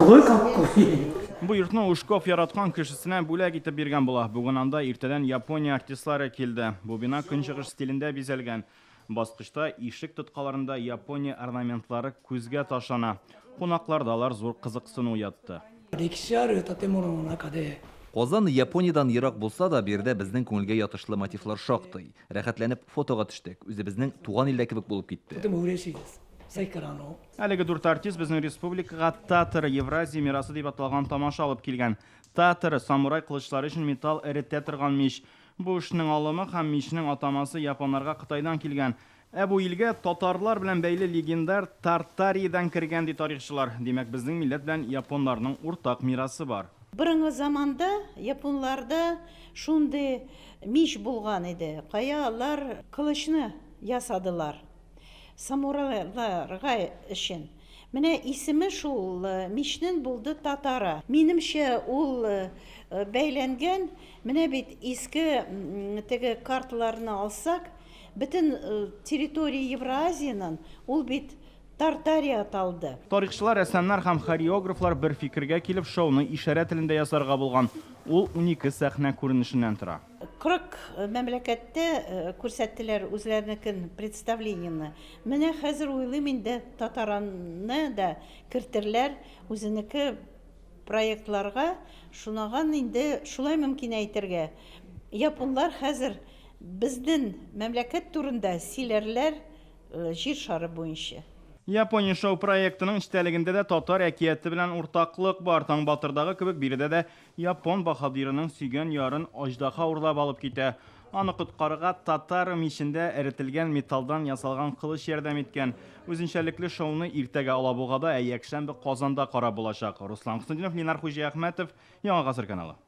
ごいかっこいい。 Бу йортны Ушков яраткан кешесенә бүләк итеп биргән була. Бүген анда иртәдән Япония артистлары килде. Бу бина көнчыгыш стилендә бизәлгән. Баскычта, ишек тоткаларында Япония орнаментлары күзгә ташлана. Кунакларда алар зур кызыксыну уятты. 歴史ある建物の中で Казан Япониядән ерак булса да, биредә безнең күңелгә ятышлы мотивлар шактый. Рәхәтләнеп фотога төштек, үзебезнең туган илдә кебек булып と китте. ても嬉しいです。さっきからあの Әлеге дүрт артист безнең республикага Татар Евразия мирасы дип аталган тамаша алып килгән. Татар самурай кылычлары өчен металл эретә торган мич. Бу эшнең алымы һәм мичнең атамасы японнарга Кытайдан килгән. Ә бу илгә татарлар белән бәйле легендар Тартариядән кергән ди тарихчылар. Димәк, безнең милләт белән японнарның уртак мирасы бар. Борынгы заманда японнарда шундый мич булган иде. Кая алар кылычны ясадылар. Самурайларга өчен. Менә исеме шул мичнең булды Татара. Минемчә, ул бәйләнгән, менә бит иске теге карталарны алсак, бөтен территория Евроазиянең ул бит Тартария аталды. Тарихчылар, рәссамнар һәм хореографлар бер фикергә килеп, шоуны ишарә телендә ясарга булган. Ул унике сәхнә күренешеннән тора. 40 мәмләкәттә күрсәттеләр үзләренекен представлениене. Менә хәзер уйлыйм инде татараны да кертерләр үзенеке проектларга. Шунаган инде шулай мөмкин әйтергә. Японнар хәзер безнең мәмләкәт турында сөйләрләр Җир шары буенча. Япония шоу-проектының эчтәлегендә дә татар әкияте белән уртаклык бар. Таңбатырдагы кебек биредә дә япон баһадирының сөйгән ярын аҗдаһа урлап алып китә. Аны коткарырга татар мичендә эретелгән металлдан ясалган кылыч ярдәм иткән. Үзенчәлекле шоуны иртәгә Алабугада, ә якшәмбе Казанда карап булачак. Руслан Хөснетдинов, Ленар Хуҗиәхмәтов, Яңа Гасыр каналы.